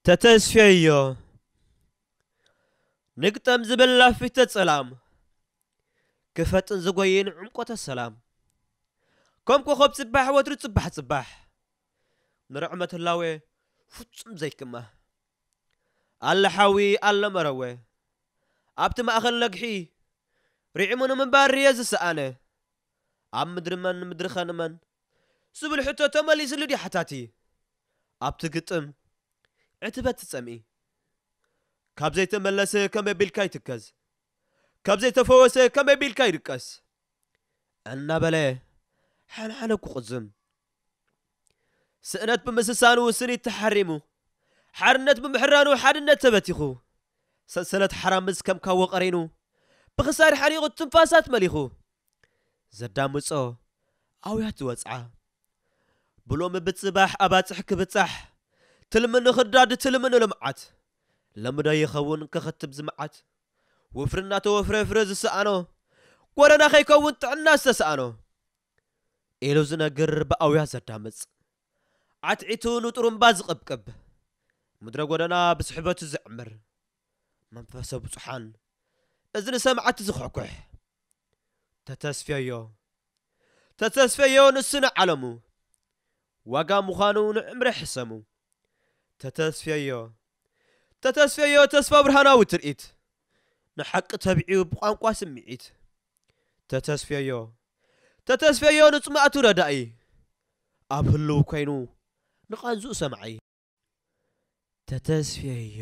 ተተስፍየዮ ንግጠም ዝብል ላፊተ ጸላም ክፈጥን ዝጎይን ዕምቆተ ሰላም ከም ኮኸብ ጽባሕ ወትሩ ጽባሕ ጽባሕ ንርዕመት ህላዌ ፍጹም ዘይክማ ኣለ ሓዊ ኣለ መረወ ኣብቲ ማእኸል ነግሒ ርዒሙ ንምንባር ርየ ዝሰኣነ ኣብ ምድሪ መን ምድሪ ኸንመን ዝብል ሕቶ ተመሊስሉ ድዩ ሓታቲ ኣብቲ ግጥም ዕትበት ትጸምኢ ካብ ዘይተመለሰ ከመይ ቢልካ ይትከዝ ካብ ዘይተፈወሰ ከመይ ቢልካ ይድቀስ እናበለ ሓንሓነ ክቕዝም ስእነት ብምስሳኑ ስኒት ተሓሪሙ ሓርነት ብምሕራኑ ሓድነት ተበቲኹ ሰሰለት ሓራምዝ ከም ካዎ ቀሪኑ ብኽሳድ ሓሪቑ ትንፋሳት መሊኹ ዘዳምጾ ኣውያት ዝወጽዓ ብሎሚ ብጽባሕ ኣባጽሕ ክብጻሕ ትልሚ ንኽዳድ ትልሚ ንልምዓት ለምዶ ይኸውን ክኽትብ ዝመዓት ወፍሪ እናተወፍረ ፍረ ዝሰኣኖ ጎረና ከይከውን ጥዕና ዝተሰኣኖ ኢሉ ዝነግር ብኣውያ ዘዳምጽ ዓትዒቱ ንጥሩምባ ዝቕብቅብ ምድረ ጎደና ብስሕበቱ ዝዕምር መንፈሰ ብጹሓን እዝኒ ሰማዕቲ ዝኹሕኩሕ ተተስፍየዮ ተተስፍየዮ ንሱ ንዓለሙ ዋጋ ምዃኑ ንዕምረ ሕሰሙ ተተስፍየዮ ተተስፍየዮ ተስፋ ብርሃናዊ ትርኢት ንሓቂ ተቢዑ ብቋንቋ ስምዒት ተተስፍየዮ ተተስፍየዮ ንጽማእቱ ረዳኢ ኣብ ህልው ኮይኑ ንቓንዝኡ ሰማዒ ተተስፍየዮ